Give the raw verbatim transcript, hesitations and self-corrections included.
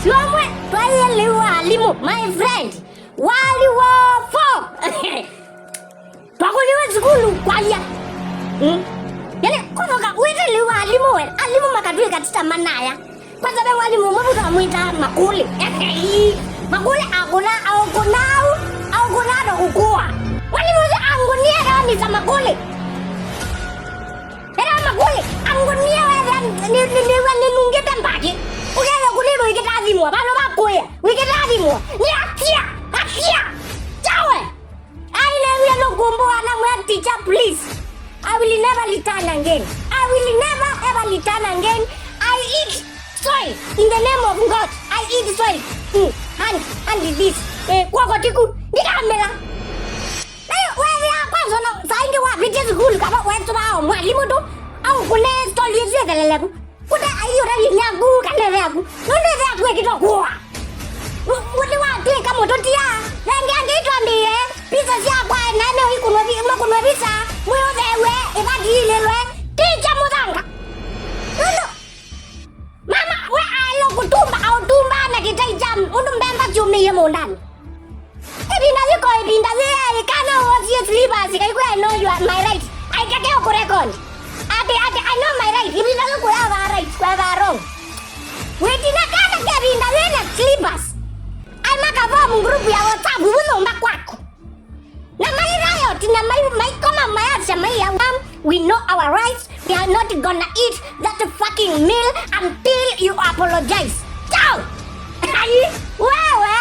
Sio amwe twaie lĩu wa alimũ, my friend. Wali wofo. Twakũliwe sukulu kwalya. Mm. Yaani, kũthoka wĩte lĩu wa alimũ we, alimũ makatw'ĩka tita manaya. Kwanza ve mwalimũ ũmwe vu twamwĩtaa Makũlĩ. Makũlĩ akũna, aũkũna au, aũkũna ata kũkũa. Mwalimũ ũsu angũnie ekawa Mister Makũlĩ. Ekawa Makũlĩ, angũnie wethĩa nĩ, nĩ, nĩw'a nĩnungĩte mbakĩ. Ũkethĩa kũnĩnũ ikĩtathimwa, vandũ va kũĩa, wĩkĩtathimwa. Nĩ atia, atia, tawe. Ai, nĩw'ie nũkũmbũa na mwĩa, "Teacher, please. I will never return again. I will never ever return again. I eat soil in the name of God. I eat soil." Mm. And, and this. Eh, kwoko tiku. Ndikamela. Nayo, wewe, kwanza, no, saa ingĩ wavĩtye sukulu, kava wetũvaa o mwalimũ tu, au kũne story ĩsu ĩtheleleku. Kũte aiũra vinya yaku kana ĩthe yaku. Nũndũ ĩthe yaku ekĩtwa kũa. Ũthi watw'ĩka mũtũtia. Vengi angĩ itwambĩĩe. Pizza syakwa naĩ meũikunwe vi-, makunwe visa. Mwĩ ũtheew'e, ĩvati ilĩlwe. Ticha mũthanga. Nũndũ mama we aĩle kũtumba, aũtumbaa na kĩtai kya ũndũ mbemba syũmĩie mũũndanĩ. Ĩvinda yĩko ĩvinda yĩyaĩ kana wosie slippers kaikwĩa, "I know you are my right." Aikeke ũkũrekond. Ati, ati, "I know my right." Ĩvinda yĩkũyavaa right, kwavaa wrong. Wĩtina kana kĩvinda wĩna slippers. Ai makaform group ya WhatsApp vu nyũmba kwaku. Na mai riot, na mai, maikoma mayasya mai ya, "We know our rights. We are not gonna eat that fucking meal until you apologize." Chao! Ai, wewe!